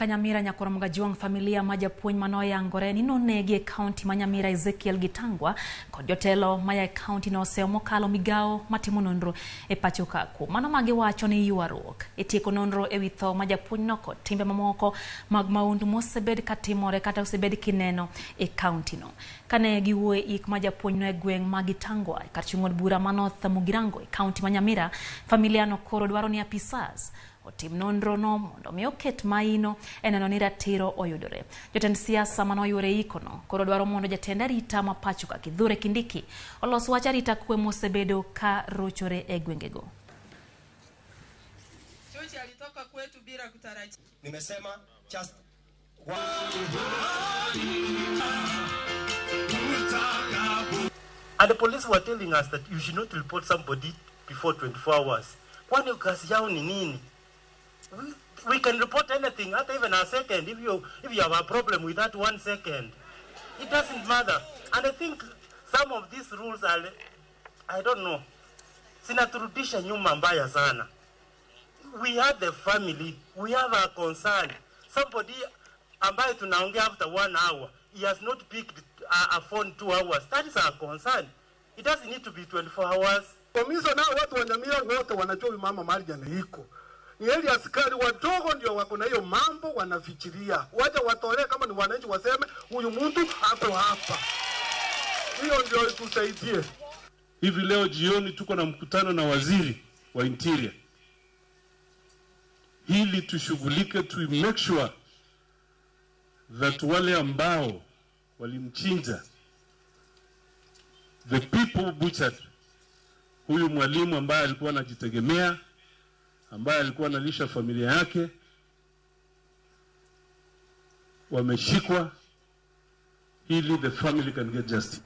Nyamira Nyakoromoga Juang familia ma japuonj manoyangore ni nonegi e kaunti ma Nyamira Ezekiel Gitangwa kod jotelo maya e kaunti no oseyo mokalo migawo matimo nonro e pacho ka. Kuom mano magiwacho ni ywaruok e tieko nonro ewi tho ma japuonjno kod timbe mamoko mag maundu mosebed katimore kata osebed kineno e kaunti no. Kane giwuoyo e ik ma japuonjno e gweng' ma Gitangwa kar chung' od bura ma North Mugirango e kaunti ma Nyamira, familia no koro dwaro ni apisas otim nonro no mondo mi oket maino e neno ni ratiro oyudore. Jotend siasa manoyuore e ikono koro dwaro mondo jatend arita ma pacho ka Kithure Kindiki olos wach arita kwe mosebedo ka rochore e gwengego. Chuchi alitoka kwetu bila kutarajia. Nimesema just And the police were telling us that you should not report somebody before 24 hours. Kwani kazi yao ni nini? We can report anything, not even a second. If you have a problem with that 1 second, it doesn't matter. And I think some of these rules are, I don't know, zinaturudisha nyuma mbaya sana. We have the family, we have a concern. Somebody ambaye tunaongea after 1 hour, he has not picked a phone 2 hours. That is our concern. It doesn't need to be 24 hours. Komiso nao watu wa Nyamira wote wanajua huyu mama mahali iko. Ni heri askari wadogo ndio wako na hiyo mambo wanafikiria. Wacha watolee kama ni wananchi waseme huyu mtu ako hapa. Hiyo ndio itusaidie. Hivi leo jioni tuko na mkutano na waziri wa Interior. Hili tushughulike, to make sure that wale ambao walimchinja, the people butchered huyu mwalimu ambaye alikuwa anajitegemea, ambaye alikuwa analisha familia yake, wameshikwa ili the family can get justice.